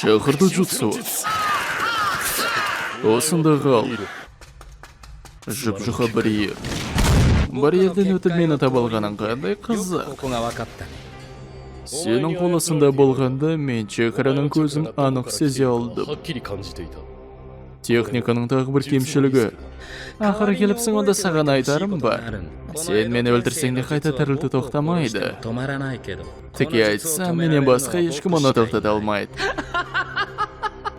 Шақырту jutsu. Осында қал. Жұп-жұқа барьер. Барьерден өтіп мені таба алғаның қандай қызық. ここが分かったね。 Сенің қол астында болғанда мен чакраның көзін анық сезе алдым. はっきり感じていた。 Техниканың тағы бір кемшілігі. Ақыры келіпсің, онда саған айтарым бар. Сен мені өлтірсең де қайта тірілту тоқтамайды. 止まらないけど。 Тіке айтсам, менен басқа ешкім оны тоқтата алмайды.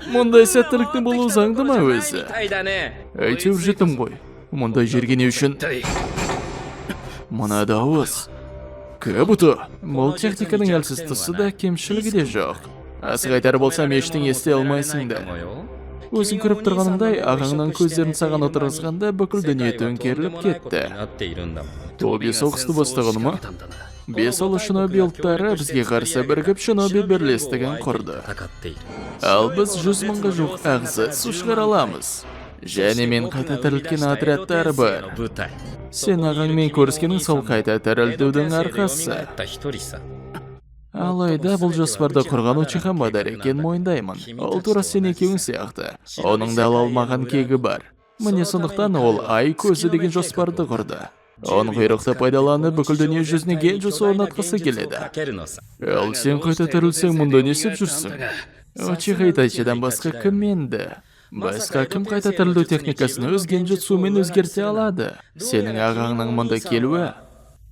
Мұндай сәттіліктің болуы заңды ма өзі? みたいだね。 Әйтеуір жеттім ғой. Мұндай жерге не үшін? Мына дауыс. Кабуто. Бұл техниканың әлсіз тұсы да, кемшілігі де жоқ. Асық айтар болсам, ештеңе істей алмайсың да. Өзің көріп тұрғаныңдай, ағаңның көздерін саған отырғызғанда бүкіл дүние төңкеріліп кетті. Тоби соғысты бастағаны ма? Бес ұлы шиноби ұлттары бізге қарсы бірігіп, шиноби бірлестігін құрды. Ал біз 100 мыңға жуық ағза су шығара аламыз. Және мен қайта тірілткен отрядтар бар. Сен ағаңмен көріскенің сол қайта тірілтудің арқасы. Алайда бұл жоспарды құрған Учиха Мадара екенін мойындаймын. Ол тура сен екеуің сияқты. Оның да ала алмаған кегі бар. Міне, сондықтан ол ай көзі деген жоспарды құрды. Он құйрықты пайдаланып, бүкіл дүние жүзіне генджутсу орнатқысы келеді. Ал сен қайта тірілсең, мұнда не істеп жүрсің? Учиха Итачидан басқа кім енді? Басқа кім қайта тірілту техникасын өз генджутсуымен өзгерте алады? Сенің ағаңның мұнда келуі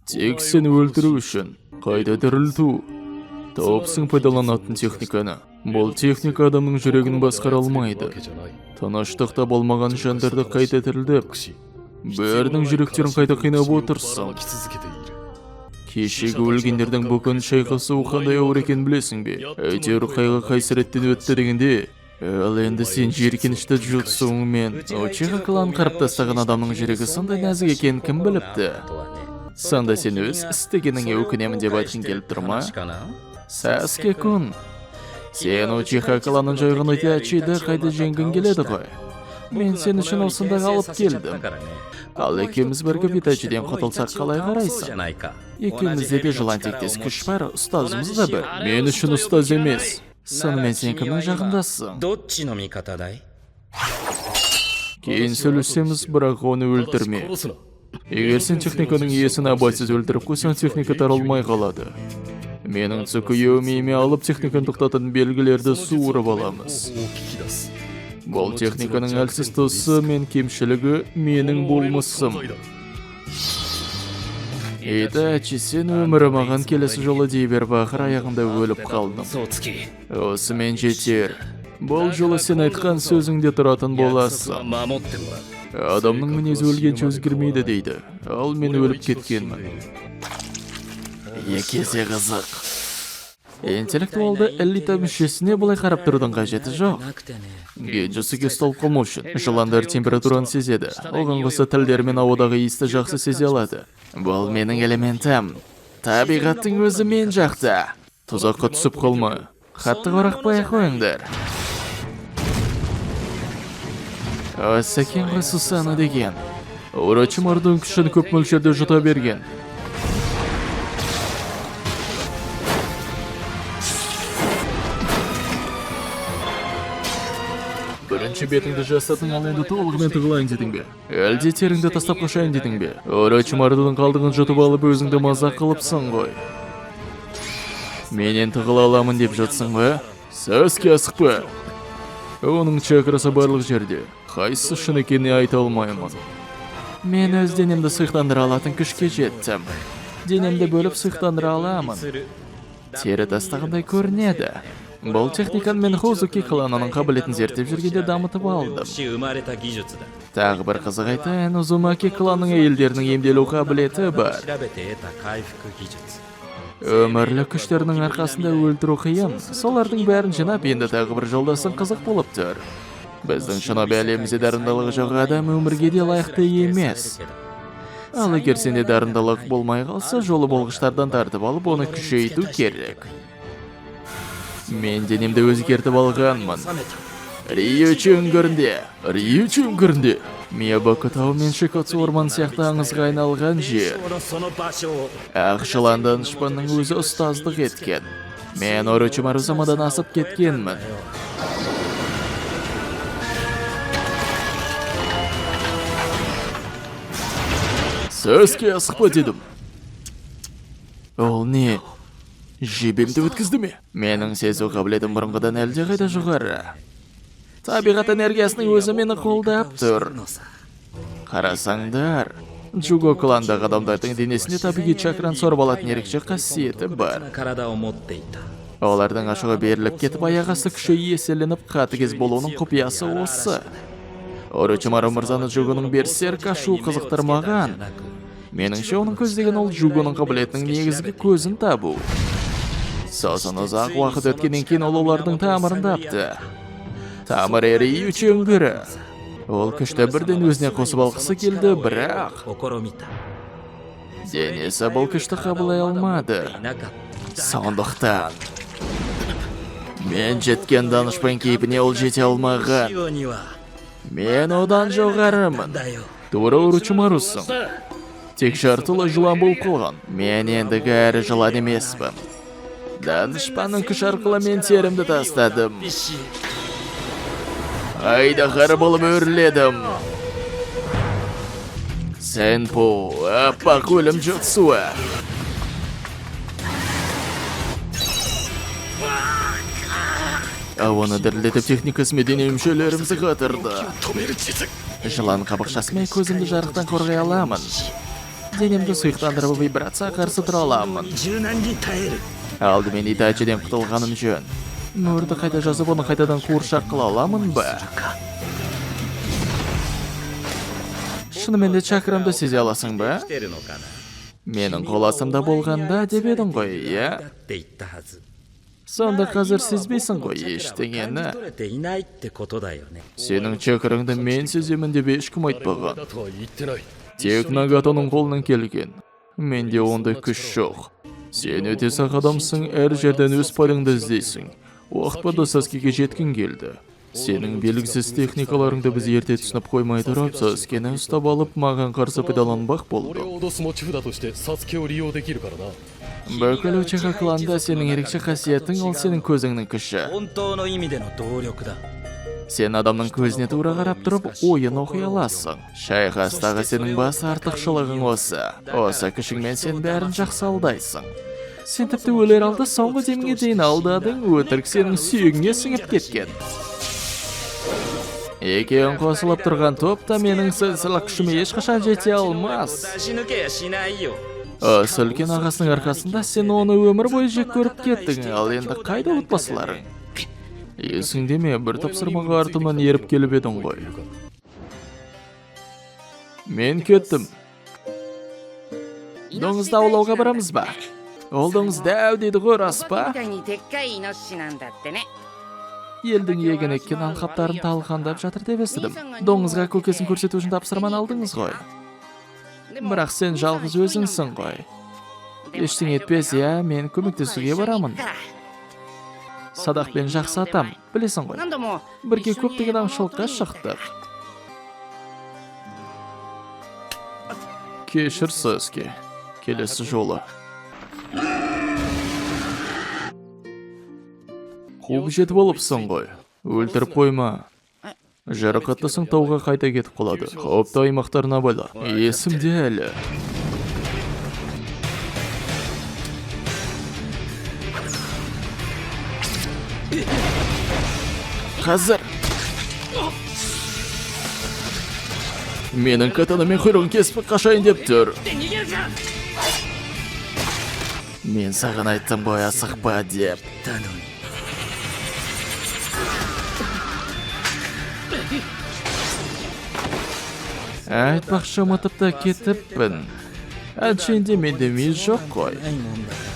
тек сені өлтіру үшін. Қайта тірілту. Тауыпсың пайдаланатын техниканы. Бұл техника адамның жүрегін басқара алмайды. わけじゃない。 Тыныштықта болмаған жандарды қайта тірілтіп, бәрінің жүректерін қайта қинап отырсың. ばらまき続けている。 Кешегі өлгендердің бүгін шайқасуы қандай ауыр екенін білесің бе? Әйтеуір қайғы қайсыреттен өтті дегенде, ал енді сен жиіркенішті jutsuыңмен Учиха клан қырып тастаған адамның жүрегі сондай нәзік екенін кім біліпті? Сонда сен өз істегеніңе өкінемін деп айтқың келіп тұр ма? Саске кун, сен Учиха кланын жойған Итачиді қайта жеңгің келеді ғой. Мен сен үшін осында алып келдім. Ал екеуміз бірігіп Итачиден құтылсақ, қалай қарайсың? Екеумізде де жылан тектес күш бар, ұстазымыз да бір. Мен үшін ұстаз емес. Сонымен сен кімнің жағындасың? どっちの味方だい？ Кейін сөйлесеміз, бірақ оны ただし өлтірме. 殺すな。 Егер сен техниканың иесін абайсыз өлтіріп қойсаң, техника таралмай қалады. Менің Цукуйомиіме алып, техниканы тоқтататын белгілерді суырып аламыз. 方法を聞き出す。 Бұл техниканың әлсіз тұсы мен кемшілігі менің болмысым. Итачи, сен өмірі маған келесі жолы дей беріп, ақыр аяғында өліп қалдым. 嘘をつき。 Осымен жетер. Бұл жолы сен айтқан сөзіңде тұратын 約束は боласың. 守ってもらう。 Адамның мінезі өлгенше өзгермейді дейді. Ал мен өліп кеткенмін. Екі есе қызық. Интеллектуалды элита мүшесіне бұлай қарап тұрудың қажеті жоқ. なくてね。 Генджутсуге ұсталып қалмау үшін жыландар температураны сезеді. Оған қоса тілдері мен ауадағы иісті жақсы сезе алады. Бұл менің элементім. Табиғаттың өзі мен жақта. Тұзаққа түсіп қалма. Қатты қорықпай ақ қойыңдар. Осы екен ғой Сусана деген. Орочимарудың күшін көп мөлшерде жұта берген. Бірінші бетіңді жасадың, ал енді толығымен тығылайын дедің бе? Әлде теріңді тастап қашайын дедің бе? Орочимарудың қалдығын жұтып алып, өзіңді мазақ қылыпсың ғой. Менен тығыла аламын деп жатсың ба? Саске, асықпа. Оның чакрасы барлық жерде. Қайсысы шын екенін айта алмаймын. Мен өз денемді сұйықтандыра алатын күшке жеттім. Денемді бөліп сұйықтандыра аламын. Тері тастағандай көрінеді. Бұл техниканы мен Хозуки кланының қабілетін зерттеп жүргенде дамытып алдым. 生まれた技術だ。 Тағы бір қызық айтайын, Узумаки кланының әйелдерінің емделу қабілеті бар. 調べて得た回復技術。 Өмірлік күштерінің арқасында өлтіру қиын. Солардың бәрін жинап, енді тағы бір жолдасың қызық болып тұр. Біздің шиноби әлемімізде дарындылығы жоқ адам өмірге де лайықты емес. Ал егер сенде дарындылық болмай қалса, жолы болғыштардан тартып алып, оны күшейту керек. Мен денемді өзгертіп алғанмын. Риючи үңгірінде, Риючи үңгірінде. Миябака тауы мен Шикотсу орманы сияқты аңызға айналған жер. その場所を Ақ жылан данышпанның өзі ұстаздық еткен. Мен Орочимару-самадан асып кеткенмін. Саске, асықпа дедім. Ол не? Жебемді өткізді ме? Менің сезу қабілетім бұрынғыдан әлдеқайда жоғары. Табиғат энергиясының өзі мені қолдап тұр. Қарасаңдар, Джуго кландағы адамдардың денесінде табиғи чакраны сорып алатын ерекше қасиеті бар. な体を持っていた。 Олардың ашуға беріліп кетіп, аяқ асты күші еселеніп, қатыгез болуының құпиясы осы. Орочимару мырзаны Джугоның берсерк ашуы қызықтырмаған. Меніңше, оның көздеген ол Джугоның қабілетінің негізгі көзін табу. Сосын ұзақ уақыт өткеннен кейін ол олардың тамырын тапты. Тамыр Эриючи үңгірі. Ол күшті бірден өзіне қосып алғысы келді, бірақ 試みた。 денесі бұл күшті қабылдай алмады. いなかった。 Сондықтан мен жеткен данышпан кейпіне ол жете алмаған. 塩には Мен одан жоғарымын. だよ。 Тура Орочимарусың. Тек жартылай жылан болып қалған. Мен ендігі әрі жылан емеспін. Данышпанның күш арқылы мен терімді тастадым. Айдаһар болып өрледім. Сенпу, аппақ өлім jutsuы. Ауаны дірілдетіп техникасымен дене мүшелерімді қатырды. 止める術。 Жылан қабықшасымен көзімді жарықтан қорғай аламын. Денемді сұйықтандырып вибрацияға қарсы тұра аламын. 柔軟に耐える。 Алдымен Итачиден құтылғаным жөн. Мөрді қайта жазып, оны қайтадан қуыршақ қыла аламын ба? Шынымен де чакрамды сезе аласың ба? 来てるのかな。 Менің қол астымда болғанда деп едің ғой, иә? だって言ったはず。 Сонда қазір сезбейсің ғой 感じ ештеңені. 取れていないってことだよね。 Сенің чакраңды мен сеземін деп ешкім айтпаған. だとは言ってない。 Тек Нагатоның қолынан келген. Менде ондай күш жоқ. Сен өте сақ адамсың, әр жерден өз пайдаңды іздейсің. Уақыт барда Саскеге жеткің келді. Сенің белгісіз техникаларыңды біз ерте түсініп қоймай тұрып, Саскені ұстап алып, маған қарсы пайдаланбақ 俺 болды. を脅す持ち札としてサスケを利用できるからな。 Бүкіл Учиха кланда сенің ерекше қасиетің ол сенің көзіңнің күші. 本当の意味での動力だ。 Сен адамның көзіне тура қарап тұрып, ойын оқи аласың. Шайқастағы сенің бас артықшылығың осы. Осы күшіңмен сен бәрін жақсы алдайсың. Сен тіпті өлер алды соңғы деміңе дейін алдадың, өтірік сенің сүйегіңе сіңіп кеткен. Екеуің қосылып тұрған топ та менің сенсорлық күшіме ешқашан жете алмас. 出し抜けやしないよ。 Осы үлкен ағасының арқасында сен оны өмір бойы жек көріп кеттің, ал енді қайда отбасыларың? Есіңде ме, бір тапсырмаға артымнан еріп келіп едің ғой. Мен кеттім. Доңызды аулауға барамыз ба? Ол доңыз дәу дейді ғой, рас み па? たいにでっかいイノシシなんだってね。 Елдің егін еккен алқаптарын талқандап жатыр деп естідім. Доңызға көкесін көрсету үшін тапсырманы алдыңыз ғой. Бірақ сен жалғыз өзіңсің ғой. Ештеңе етпес, иә, мен көмектесуге барамын. Садақпен жақсы атам, білесің ғой. 何度も Бірге көптеген аңшылыққа шықтық. Кешір, Саске. Келесі жолы. Қуып жетіп алыпсың ғой. Өлтіріп қойма. Жарақаттасаң тауға қайта кетіп қалады. Қауіпті аймақтарына абайла. Есімде әлі. Қазір. Менің катанамен құйрығын кесіп қашайын деп тұр. Мен саған айттым ғой асықпа деп. たのに。 Айтпақшы, ұмытып та кетіппін. Әншейінде менде ми жоқ қой. ないもんだから。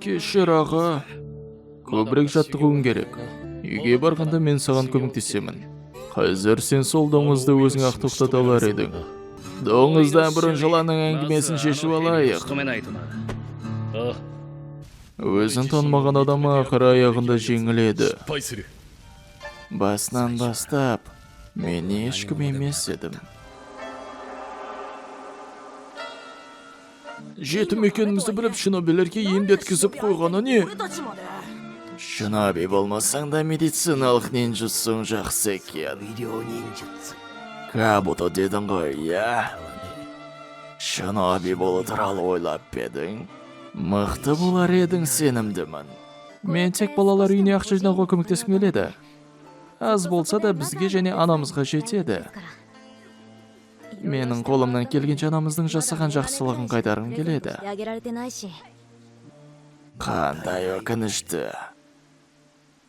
Кешір, аға. Көбірек жаттығуың керек. Үйге барғанда мен саған көмектесемін. Қазір сен сол доңызды өзің ақ тоқтата алар едің. Доңыздан бұрын жыланның әңгімесін шешіп алайық. 止めないとな。 ああ、 Өзін танымаған адам ақыры аяғында жеңіледі. 失敗する。 Басынан бастап мен ешкім емес едім. Жетім екенімізді біліп, шинобилерге емдеткізіп қойғаны не? Шиноби болмасаң да, медициналық нинджутсуң жақсы екен. Кабуто дедің ғой, иә? Шиноби болу туралы ойлап па едің? Мықты болар едің, сенімдімін. Мен тек балалар үйіне ақша жинауға көмектескім келеді. Аз болса да, бізге және анамызға жетеді. Менің қолымнан келгенше анамыздың жасаған жақсылығын қайтарғым келеді. Қандай өкінішті.